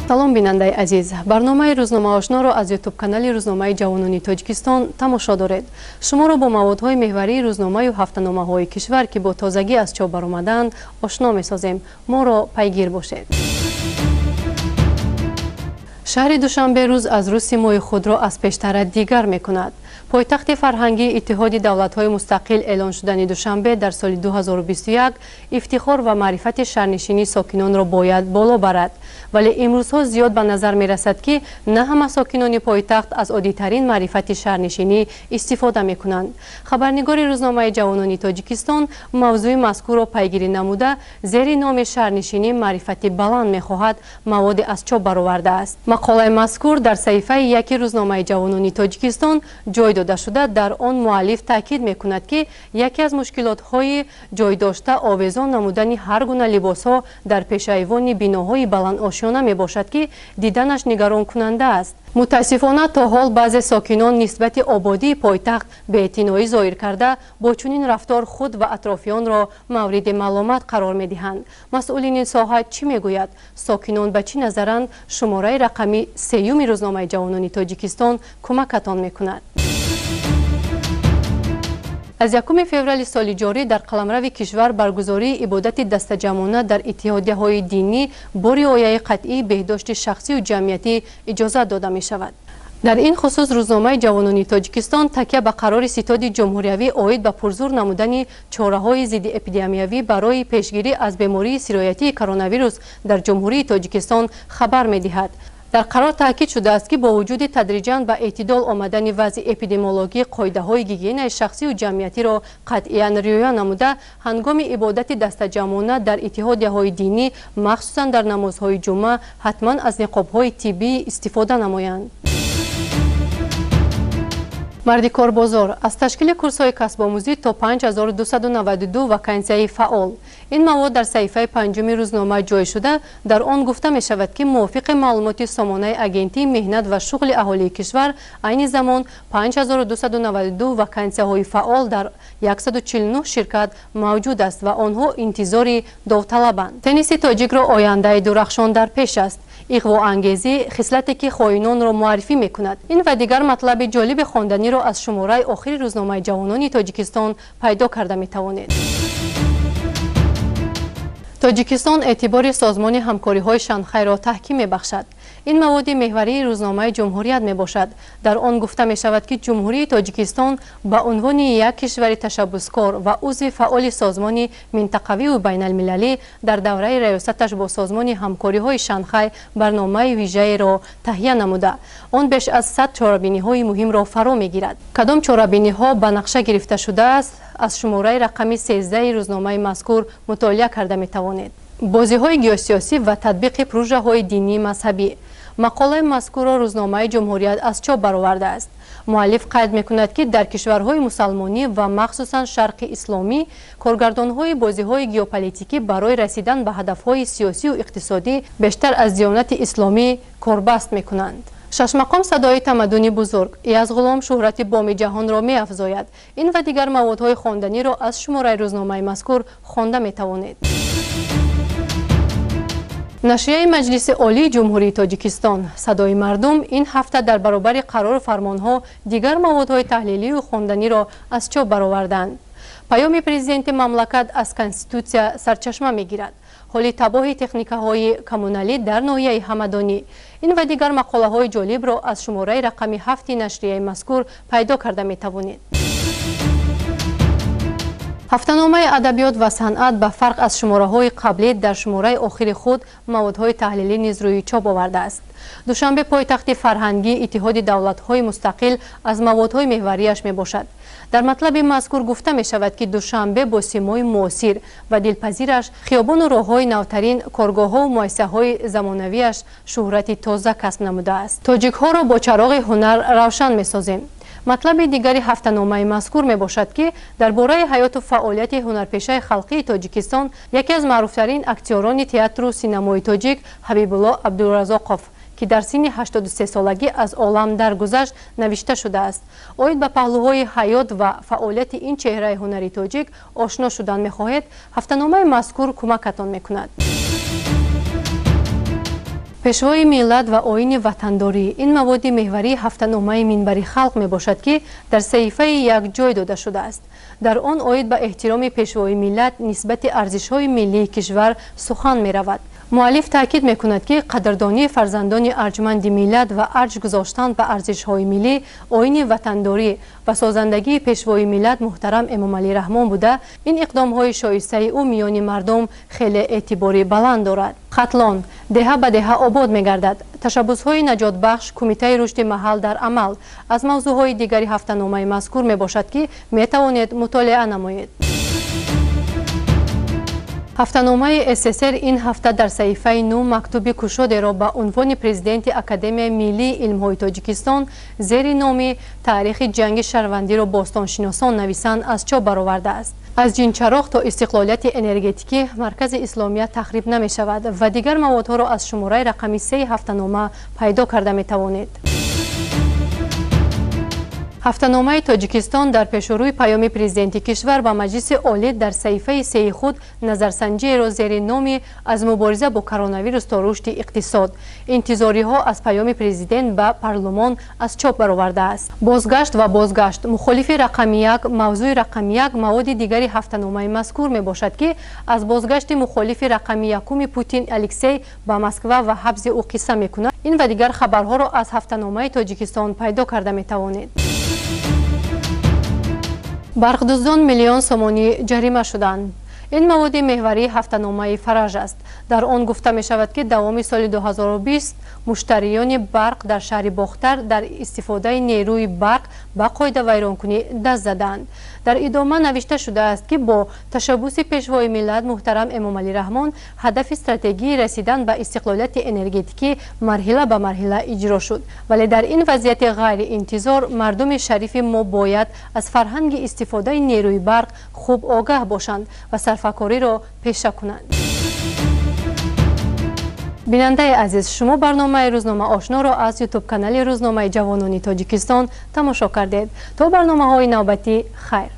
Салом, бинандаи азиз! Барномаи Рӯзнома Ошноро аз Ютуб-канали Рӯзномаи Ҷавонони Тоҷикистон тамошо доред. Шуморо бо маводҳои меҳварии рӯзномаю ҳафтаномаҳои кишвар, ки бо тозагӣ аз чоп баромадаанд, ошно месозем. Моро пайгир бошед. Шаҳри Душанбе рӯз аз рӯз симои худро аз пештара дигар мекунад. Пойтахти фарҳангии Иттиҳоди давлатҳои мустақил эълон шудани Душанбе дар соли 2021 ифтихор ва маърифати шаҳрнишинии сокинонро бояд боло барад. Вале имрӯзҳо зиёд ба назар мерасад, ки на ҳама сокинони пойтахт аз оддитарин маърифати шаҳрнишинӣ истифода мекунанд. Хабарнигори Рӯзномаи Ҷавонони Тоҷикистон мавзӯи мазкурро пайгирӣ намуда, зери номи «Шаҳрнишинӣ маърифати баланд мехоҳад» маводе аз чоп баровардааст. Мақолаи мазкур дар саҳифаи яки Рӯзномаи Ҷавонони Тоҷикистон ҷой дода шуда, дар он муаллиф таъкид мекунад, ки яке аз мушкилотҳои ҷойдошта овезон намудани ҳар гуна либосҳо дар пешайвони биноҳои баландошёна мебошад, ки диданаш нигаронкунанда аст. Мутаассифона, то ҳол баъзе сокинон нисбати ободии пойтахт беэътиноӣ зоҳир карда, бо чунин рафтор худ ва атрофиёнро мавриди маломат қарор медиҳанд. Масъулини соҳа чӣ мегӯяд, сокинон ба чӣ назаранд? Шумораи рақами сеюми Рӯзномаи Ҷавонони Тоҷикистон кӯмакатон мекунад. Аз 1 феврали соли ҷорӣ дар қаламрави кишвар баргузории ибодати дастаҷамъона дар иттиҳодияҳои динӣ бо риояи қатъии беҳдошти шахсию ҷамъиятӣ иҷозат дода мешавад. Дар ин хусус Рӯзномаи Ҷавонони Тоҷикистон такя ба қарори Ситоди ҷумҳуриявӣ оид ба пурзур намудани чораҳои зидди эпидемиявӣ барои пешгирӣ аз бемории сироятии коронавирус дар Ҷумҳурии Тоҷикистон хабар медиҳад. Дар қарор таъкид шудааст, ки бо вуҷуди тадриҷан ба эътидол омадани вазъи эпидемиологӣ, қоидаҳои гигиенаи шахсию ҷамъиятиро қатъиян риоя намуда, ҳангоми ибодати дастаҷамъона дар иттиҳодияҳои динӣ, махсусан дар намозҳои ҷумъа, ҳатман аз ниқобҳои тиббӣ истифода намоянд. Марди корбозор: аз ташкили курсҳои касбомӯзӣ то 5292 вакансияи фаъол. Ин мавод дар саҳифаи панҷуми рӯзнома ҷой шуда, дар он гуфта мешавад, ки мувофиқи маълумоти сомонаи Агентии меҳнат ва шуғли аҳолии кишвар, айни замон 5292 вакансияҳои фаъол дар 149 ширкат мавҷуд аст ва онҳо интизори довталабанд. Тенниси тоҷикро ояндаи дурахшон дар пеш аст. Иғвоангезӣ — хислате, ки хоинонро муаррифӣ мекунад. Ин ва дигар матлаби ҷолиби хонданиро аз шумораи охири Рӯзномаи Ҷавонони Тоҷикистон пайдо карда метавонед. Тоҷикистон эътибори Созмони ҳамкориҳои Шанхайро таҳким мебахшад. Ин маводи меҳварии Рӯзномаи Ҷумҳурият мебошад. Дар он гуфта мешавад, ки Ҷумҳурии Тоҷикистон ба унвони як кишвари ташаббускор ва узви фаъоли созмони минтақавию байналмилалӣ дар давраи раёсаташ бо Созмони ҳамкориҳои Шанхай барномаи вижаеро таҳия намуда, он беш аз 100 чорабиниҳои муҳимро фаро мегирад. Кадом чорабиниҳо ба нақша гирифта шудааст, аз шумораи рақами 13-и рӯзномаи мазкур мутолиа карда метавонед. Бозиҳои геосиёсӣ ва татбиқи пурӯжаҳои динии мазҳабӣ. Мақолаи мазкурро Рӯзномаи Ҷумҳурият аз чоп баровардааст. Муаллиф қайд мекунад, ки дар кишварҳои мусалмонӣ ва махсусан Шарқи исломӣ коргардонҳои бозиҳои геополитикӣ барои расидан ба ҳадафҳои сиёсию иқтисодӣ бештар аз диёнати исломӣ корбаст мекунанд. Шашмақом — садои тамаддуни бузург. Язғулом шӯҳрати боми ҷаҳонро меафзояд. Ин ва дигар маводҳои хонданиро аз шумораи рӯзномаи мазкур хонда метавонед. Нашрияи Маҷлиси Олии Ҷумҳурии Тоҷикистон «Садои мардум» ин ҳафта дар баробари қарору фармонҳо дигар маводҳои таҳлилию хонданиро аз чоп бароварданд. Паёми президенти мамлакат аз Конститутсия сарчашма мегирад. Ҳоли табоҳи техникаҳои коммуналӣ дар ноҳияи Ҳамадонӣ. Ин ва дигар мақолаҳои ҷолибро аз шумораи рақами ҳафти нашрияи мазкур пайдо карда метавонед. Ҳафтаномаи «Адабиёт ва санъат» ба фарқ аз шумораҳои қаблӣ дар шумораи охири худ маводҳои таҳлилӣ низ рӯи чоп овардааст. Душанбе — пойтахти фарҳангии Иттиҳоди давлатҳои мустақил аз маводҳои меҳварияш мебошад. Дар матлаби мазкур гуфта мешавад, ки Душанбе бо симои муосир ва дилпазираш, хиёбону роҳҳои навтарин, коргоҳҳову муассисаҳои замонавиаш шӯҳрати тоза касб намудааст. Тоҷикҳоро бо чароғи ҳунар равшан месозем. Матлаби дигари ҳафтаномаи мазкур мебошад, ки дар бораи ҳаёту фаъолияти ҳунарпешаи халқии Тоҷикистон, яке аз маъруфтарин актёрони театру синамои тоҷик Ҳабибулло Абдуразоқов, ки дар синни 83-солагӣ аз олам даргузашт, навишта шудааст. Оид ба паҳлӯҳои ҳаёт ва фаъолияти ин чеҳраи ҳунари тоҷик ошно шудан мехоҳед, ҳафтаномаи мазкур кӯмакатон мекунад. Пешвои миллат ва оини ватандорӣ ин маводи меҳварии ҳафтаномаи Минбари халқ мебошад, ки дар саҳифаи як ҷой дода шудааст. Дар он оид ба эҳтироми пешвои миллат нисбати арзишҳои миллии кишвар сухан меравад. Муаллиф таъкид мекунад, ки қадрдонии фарзандони арҷманди миллат ва арҷ гузоштан ба арзишҳои миллӣ оини ватандорӣ ва созандагии пешвои миллат муҳтарам Эмомалӣ Раҳмон буда, ин иқдомҳои шоистаи ӯ миёни мардум хеле эътибори баланд дорад. Хатлон деҳа ба деҳа обод мегардад. Ташаббусҳои наҷотбахш, Кумитаи рушди маҳал дар амал аз мавзӯъҳои дигари ҳафтаномаи мазкур мебошад, ки метавонед мутолиа намоед. Ҳафтаномаи СССР ин ҳафта дар саҳифаи 9 мактуби кушодеро ба унвони президенти Академияи миллии илмҳои Тоҷикистон зери номи «Таърихи ҷанги шаҳрвандиро бостоншиносон нависанд» аз чоп баровардааст. Аз ҷинчароғ то истиқлолияти энергетикӣ, маркази исломият тахриб намешавад ва дигар маводҳоро аз шумораи рақами 3 ҳафтанома пайдо карда метавонед. Ҳафтаномаи Тоҷикистон дар пешурӯи паёми президенти кишвар ба Маҷлиси Олӣ дар саҳифаи 3 худ назарсанҷиеро зери номи «Аз мубориза бо коронавирус то рушди иқтисод. Интизориҳо аз паёми президент ба парлумон» аз чоп баровардааст. Бозгашт ва бозгашт, мухолифи рақами 1, мавзӯи рақами 1 маводи дигари ҳафтаномаи мазкур мебошад, ки аз бозгашти мухолифи рақами якуми Путин Алексей ба Москва ва ҳабси ӯ қисса мекунад. Ин ва дигар хабарҳоро аз ҳафтаномаи Тоҷикистон пайдо карда метавонед. Барқдуздон миллион сомонӣ ҷарима шуданд. Ин маводи меҳварии ҳафтаномаи Фараҷ аст. Дар он гуфта мешавад, ки давоми соли 2020 муштариёни барқ дар шаҳри Бохтар дар истифодаи нерӯи барқ ба қоидавайронкунӣ даст заданд. Дар идома навишта шудааст, ки бо ташаббуси пешвои миллат муҳтарам Эмомалӣ Раҳмон ҳадафи стратегии расидан ба истиқлолияти энергетикӣ марҳила ба марҳила иҷро шуд. Вале дар ин вазъияти ғайриинтизор мардуми шарифи мо бояд аз фарҳанги истифодаи нерӯи барқ хуб огаҳ бошанд ва сарфакориро пеша кунанд. Бинандаи азиз, шумо барномаи Рӯзнома Ошноро аз ютуб-канали Рӯзномаи ҷавонони Тоҷикистон тамошо кардед. То барномаҳои навбатӣ, хайр.